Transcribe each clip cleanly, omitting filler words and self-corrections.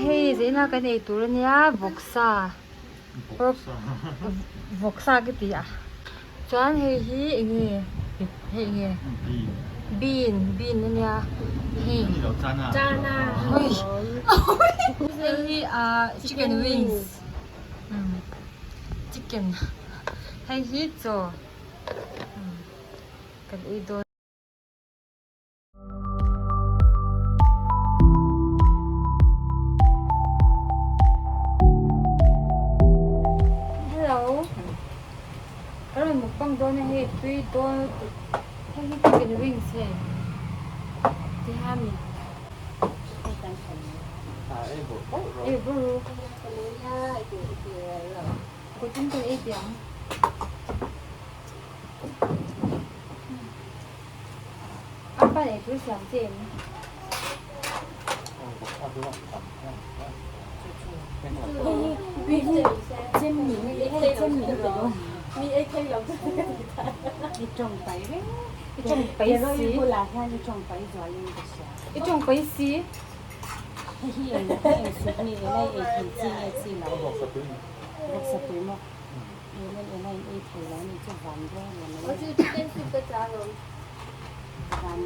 hei zaina kan ei tur ania vawksa vawksa ka ti a chuan hei hi enge hei enge bean bean ania hei hei hi ah chicken wings chicken hei hi chaw kan ei dawn. Hello ka rawn mukbang dawn a hei tui dawn lutuk hei hi chicken wings hei tiha mi ei bawrh ru kawtin kan ei teh ang. Apa leh thil siam che em? I tawng pai si.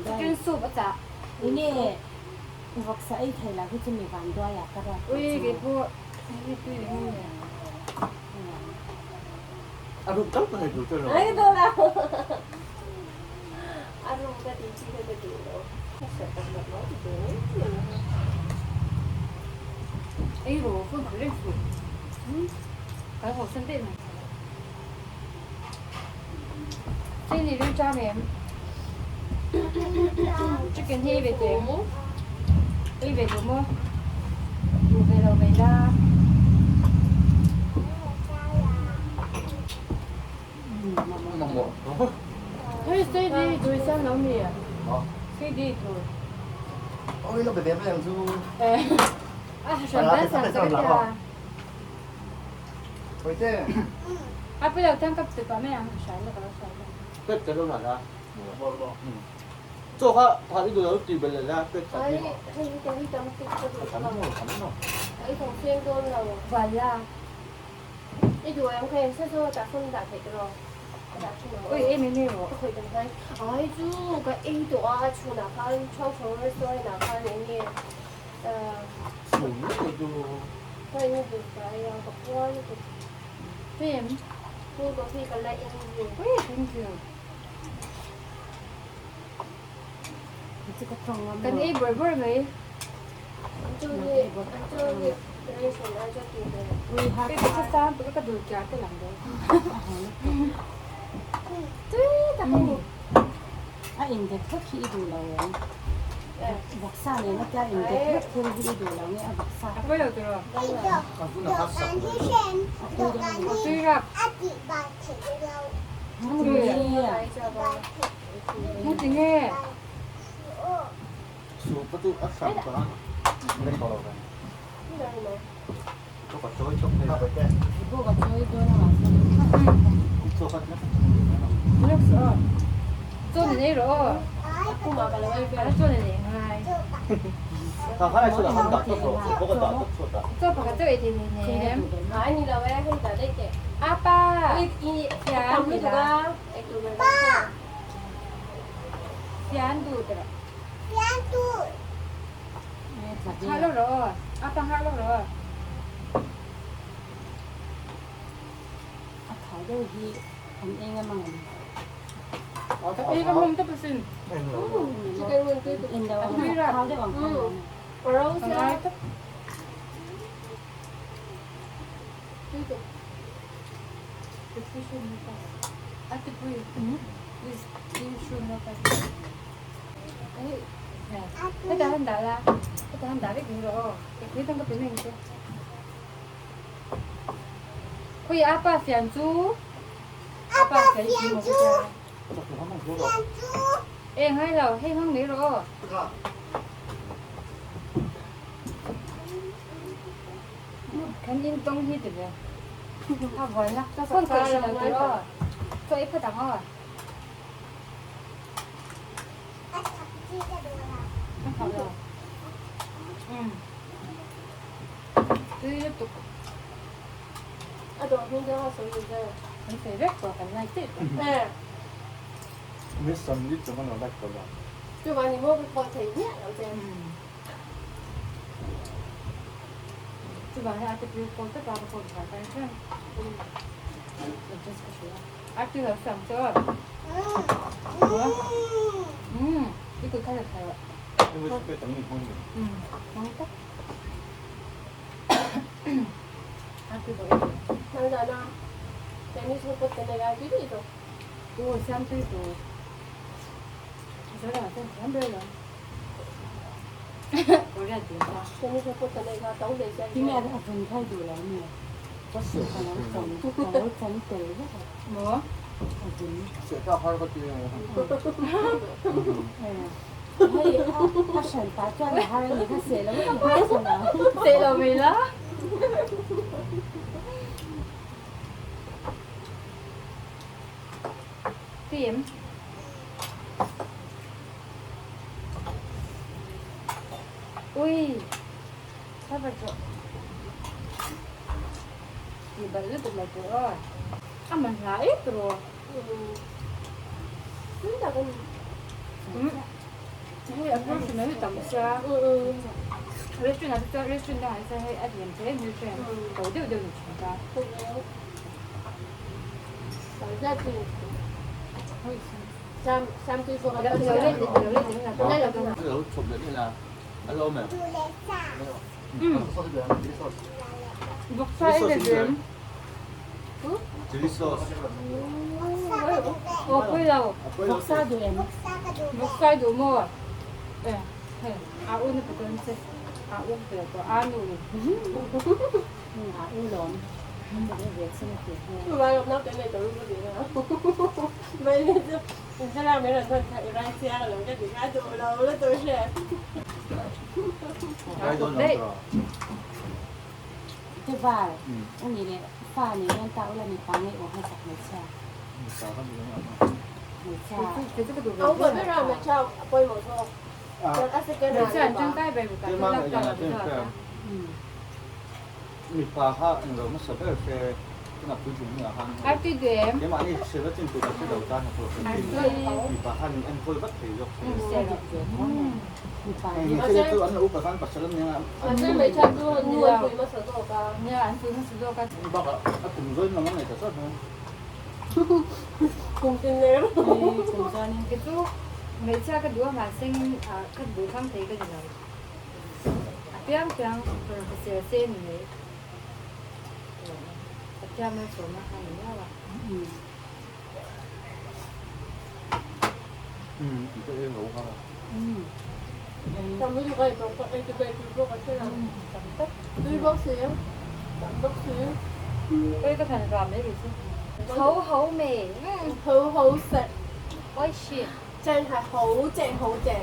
Chicken soup a chah. Ui kei pawh hei tui leh nge. Ei rawh phone khawih reng suh. Kan haw san daih mai. Chini ring cham em? Chicken hi ei ve teh em? Ei ve duh maw? Duh ve lo mai la. Hei CD tui san lo mi? CD tur. Ôi nó phải đẹp với thằng Du. A hran dan san che ka tia. A pu lo tang kap te pa mai ang hran la ka lo hran la. Pek te lo na la. Chaw kha phat i duh lo tui belh la pek khat hi. Van la. Ui ei mai mai rawh. Tui em? Ui thank you. Kan ei bawrh bawrh mai. Ui ka sang tuk a ka dul kiar te lang dawn. Tui tak a ni. A indek hlek hi i duh lo em? Vawksa nen a tia indek hlek thil hi i duh lo nge a vawksa? A pawi lo tiraw? A tui rap. Mu ti nge? Chaw nen ei rawh aw. A chaw nen ei ngai. Chaw pakhat chauh ei thei hleinem. Apa! Fian ti la. Fian duh ti rawh. Nghah lawk rawh aw. Apa nghah lawk rawh aw. A thau deuh hi an eng a mang em? Ei ka hmawm tawp asin. En deuh ang thau deuh ang khan awm. Ka ngai tawp. A ti pui. Heta han dah la, heta han dah vek ding rawh aw. Khui tang ka pe mai ang che. Khui a pa fian chu. A pa fian chu maw ka tia. E ngai lo, hei hmang mai rawh aw. Kan in tawng hi ti ve. A vuan la, phone khawih hran lo tur aw. Chaw ei phawt ang aw. Tui lutuk. A dawh hming te kha sawi ve. Kan sawi vek tawh kan like daih tawh. Miss Samli chu ka lo like tawh lo. Chuvang ni maw ka call thei hmiah lo che. Chuvang hi a te pui call tawp a ka call tha tan hian. A tui lo sang chu. Umm i kut kha la thla rawh. Umm hmang tak. Tinge a vun kha i duh lo nge? Ka lo chawm ka lo chawm tel vek a. Maw? A vun. Hei a hran pah chuan a har a ni kha seh lo em mai chuan a. Seh lo mai la. Tim. Ui. Cover chu. Ti balh lutuk lo tur aw. A man hla em tiraw? Hei a portion a hi tam sia restaurant ah te chuan restaurant dangah te chuan hei a lian thei em restaurant to deuh deuh ni thin ta. Vawksa ei ve ve em? Chili sauce. Aw pawi lo. Vawksa duh em? Vawksa duh maw? Eh hei a u na pe dawn che. A u pe lo tawh a nu in. A u lawm. Ve chin a ti. Te val a nih leh fa nih hian ta ula mipa ngei aw hmasak hmeichhia. Hmeichhia. Mipa kha englo hmasa ber hre tunah puitling hnungah khan keimahni hrilh a chin tur kan hre lo tan a pawh mipa khan min enkawl vat thei zawk thei. Hmeichhia chu an lo upa khan pasal an nia bakah a kum zawn lam a ngaih ta zawt mai. Hmeichhia ka duh a mahsengin ka duh thlang thei ka ni lo. A piang piang rawn hrisel se ni mai. Pathian malsawmna kha ni miau a. Oi ka than ram mai chu. Ho ho mei. Oi shit. 真係好正好正啊！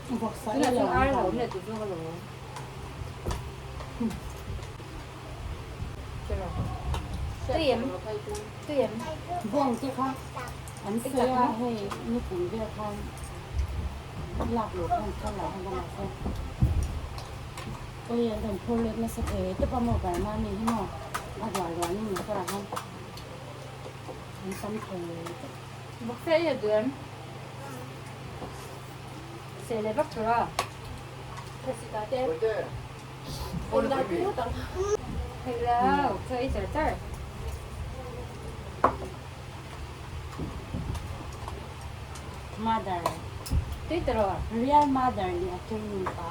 Tunah chuan ar a awm leh tawh zawk alawm. Tui em? Tui em? Bawng te kha an sawi a, hei nupui vel khan lak loh khan thal ah a va ngah kha. Awi an rawn phur let nasa thei tawp a maw Burma mi hi maw a rual rual in motor ah khan an tam thei tawp. Bawkse i a duh em? Seh leh vak tur a. Thei lo, chaw ei char char. Mother. Tui ta rawh. Real mother nih a tum nupa.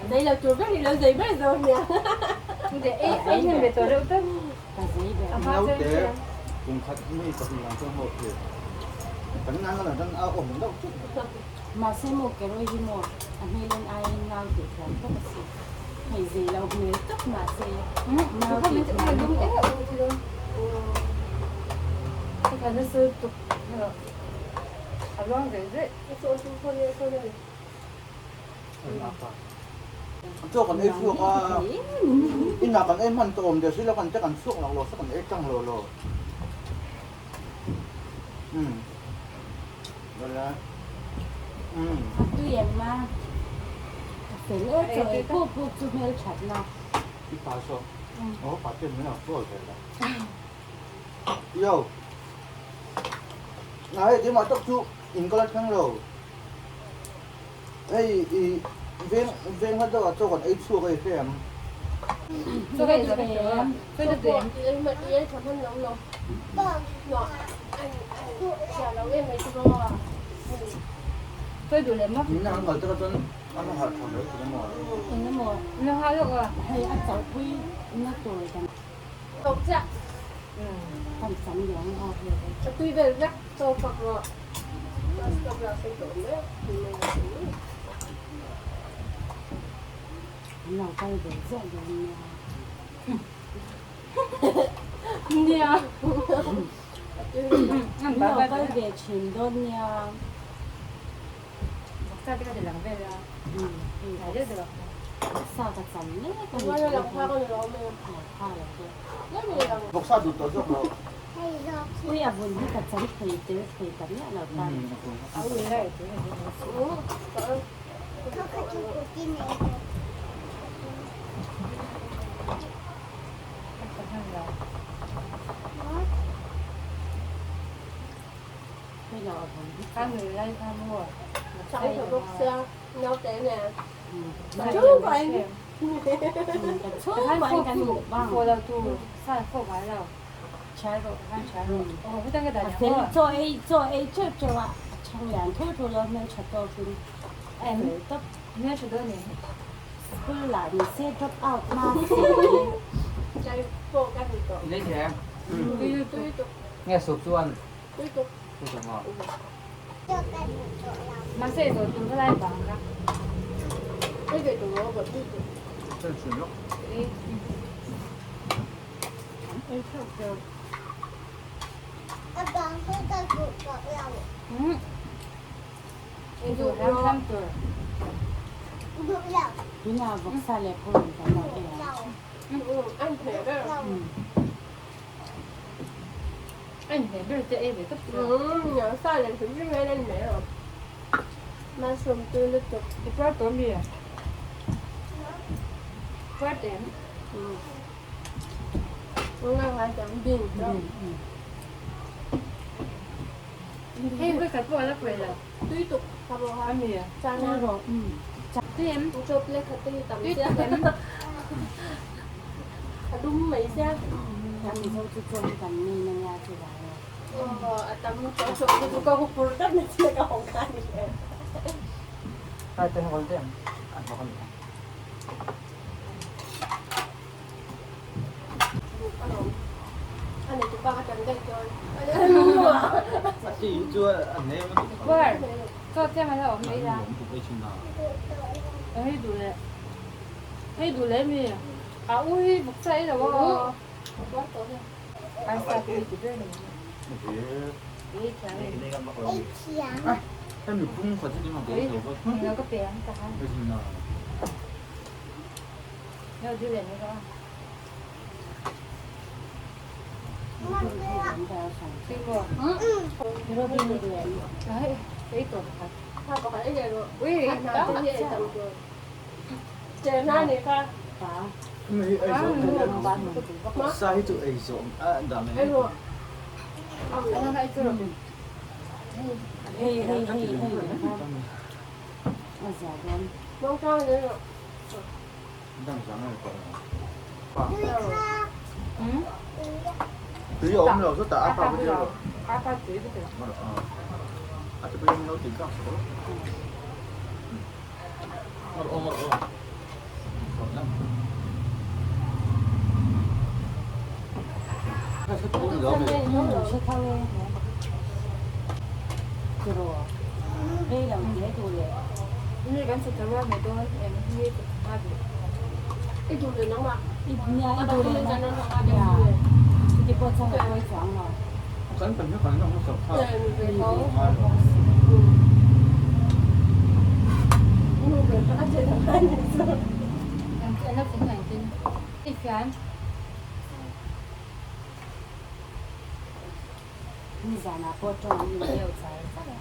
Zei lo tur ber i lo zei ber zo nia. Ei ei hnem ve tawh reuh tak. Ka zei ber. Naute kum khat mi pahnih ang chuan hmuh thei. Kan nan a lang a awm deuh chut. Mahse maw Keroi hi maw a hmel en aiin nau tih thiam tawk a si. Hei zei lo hmel tak mahse nau tih thiam tawk. Chaw kan ei chhuak a, inah kan ei hman tawh awm der si lo kan te kan chhuak lak lo se kan ei tang lo lo. Umm. Bala. Umm. A tui em a, a fel e chaw ei puk puk chu hmelthat na. I pa saw. Aw pa ten min ang call ve la. Yo. Na hei keimah tak chu in ka la thleng lo. Hei i veng veng hla deuh ah chaw kan ei chhuak a i hre em? Chaw ka ei zawh vek tawh a, chaw ka duh em? Chaw i duh leh maw? Min ang kal te kha chuan an harh tha mai thin emaw? Eng emaw? Eng ha lawk a? Hei a chauhpui na tur kan kan cham liang a hei. Tui vel vek chaw fak rawh. An lo kal ve ziah dawn nia. Nia. An lo kal ve thin dawn nia. Vawksa te kha ti lang vel a. Hnai deuh deuh a. Vawksa ka cham mek a ni. Vawksa duh tawh zawk lo. Ui a vun hi ka cham thei tel thei ta miah lo ta. Chaw ei chaw ei teuh teuh a, a chhang lian thur thur lo hmeltha tawkin a fel tawp. School lah ni se drop out hma si. Nge suk chuan Tunah vawksa leh purun kan lo ei ang. Kan Mizo chu chuan kan mi na nia chu vang e. Hemi pum khat hi engah ka ei zo vat. Sa hi chu ei zawh a dah mai Tui a awm lo chutah a pa ka tir rawh. A ti pawhin lo tih tlak sak rawh. Mar aw mar aw. Nizanah pawh tawng in deuh char char a.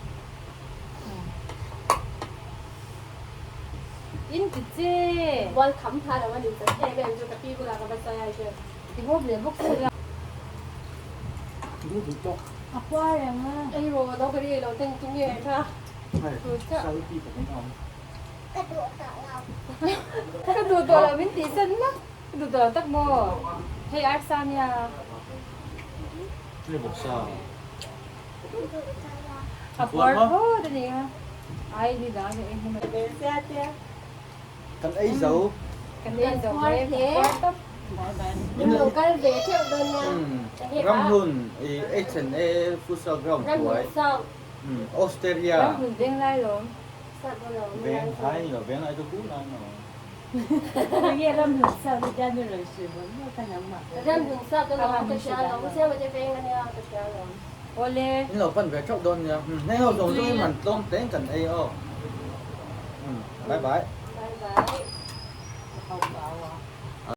In ti che. Welcome tha lo a ni ta em em chu ka pi bulah ka va sawi a che. Ti bawk leh bawk si a. A puar reng a. Ei rawh lo ka ri lo teng chu nge tha. Ka duh tawh lo. Ka duh tawh lo min tih san na. Ka duh tawh lo tak maw. Hei arsa nia. Hei bawksa. A puar phawt a nia. Ai ni dang a eng hi. Kan ei zo. Kan ei zo e. Puar tawp. In lo kal ve theuh dawn nia. Ramhlun H&A Futsal Ground hnuai. Australia. Ramhlun veng lai lawm. Veng ai ni lo veng ai chu ku nan lo. Nge Ramhlun South hi tian i rawn hrilh mawlh mawlh kha nangmah. Ramhlun South ka lawm ka hria lawm siam te veng ania ka hria lawm. Awle. In lo pan ve theuh dawn nia. Hei ho zawng zawng hi man tlawm teng kan ei aw. Bye bye. Bye bye. Hau bau a.